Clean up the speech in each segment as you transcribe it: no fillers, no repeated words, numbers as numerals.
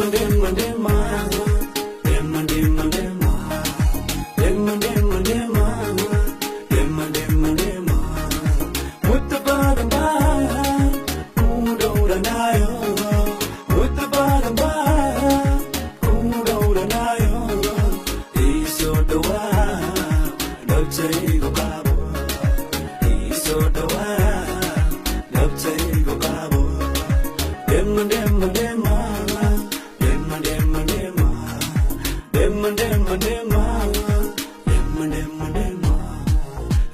Dema, dema, dema. Dema, dema, dema. Dema, dema, dema. Dema, dema, dema. Muddo badan baan ku dhowranayo. Muddo badan baan ku dhowranayo. Ii soo dhawaa, dhabtaygu qabo. Ii soo dhawaa, dhabtaygu qabo. Dema, dema, dema. Dema, dema, dema. Dema, dema, dema. Dema, dema, dema.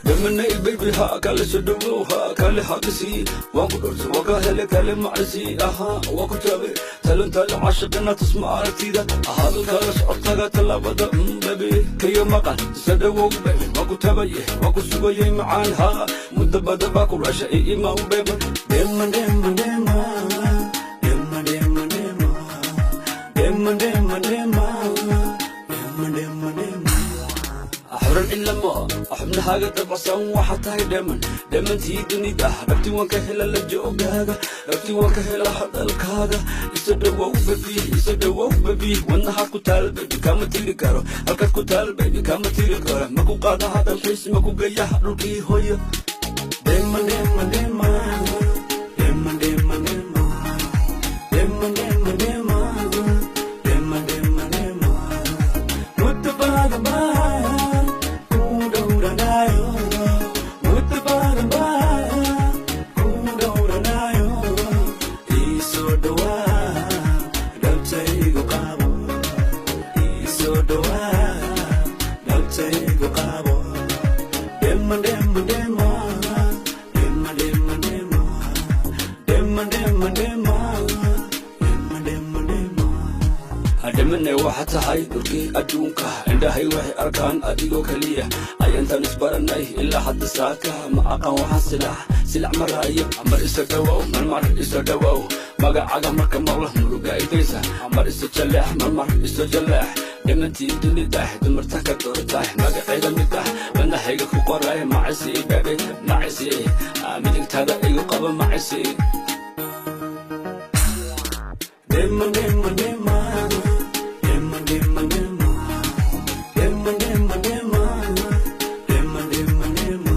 Dhamanay baby, ha kale soo dhawow, ha kale xaqisi waan ku dhorsa, waan ka hele kale macisi aha, waan ku tabe talantaale caashiqina tusma aragtida hadalkaaga, socodkaaga, tallaabada, baby kayo maqan isa dhawow baby, waan ku tabaye, waan ku sugayay macaan, ha muddo badan baa ku rasha i imaw baby. Dema, dema, dema. Dema, dema, dema. Dema, dema, dema. Dema, dema, dema. Xuran ilamo xubnahaaga dabacsan, waxaa tahay dheman, dhemantii dunida. Dhabti waan ka hela la joogaaga, dhabti waan ka hela hadalkaaga. Isa dhawow baby, isa dhawow baby, wadnahaad ku taal baby, kama tiri karo halkaad ku taal baby, kama tiri karo. Maku qaada hadalxiis, maku geeyaha dhulkii hooyo. Dema, dema, dema. Dema, dema, dema. Dema, dema, dema. Dema, dema, dema. Muddo badan baan ku dhowranayo. Muddo badan baan ku dhowranayo. Ii soo dhawaa, dhabtaygu qabo. Ii soo dhawaa, dhabtaygu qabo. Dema, dema, dema. Dema, dema, dema. Dema, dema, dema. Dema, dema, dema. Dhimane waxaa tahay dhulkii adduunka, indhahay waxay arkaan adigoo keliya. Ayantaan isbaranay ilaa hadda saaka ma aqaan waxaan silax silac maraayo. Mar isa dhawow, marmar isa dhawow, magacaga marka maqlo muruga idaysa. Mar isa jaleex, marmar isa jaleex, dhimantii dunidah dumarta ka dooratay, magaceeda mid ah wadnahayga ku qoray. Macisi baby, macisi, midigtaada igu qaba, macisi. Dema, dema, dema. Dema, dema, dema. Dema, dema, dema. Dema, dema, dema.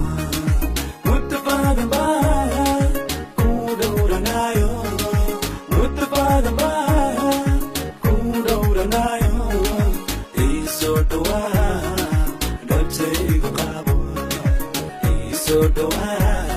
Muddo badan baan ku dhowranayo. Muddo badan baan ku dhowranayo. Ii soo dhawaa, dhabtaygu qabo. Ii soo dhawaa.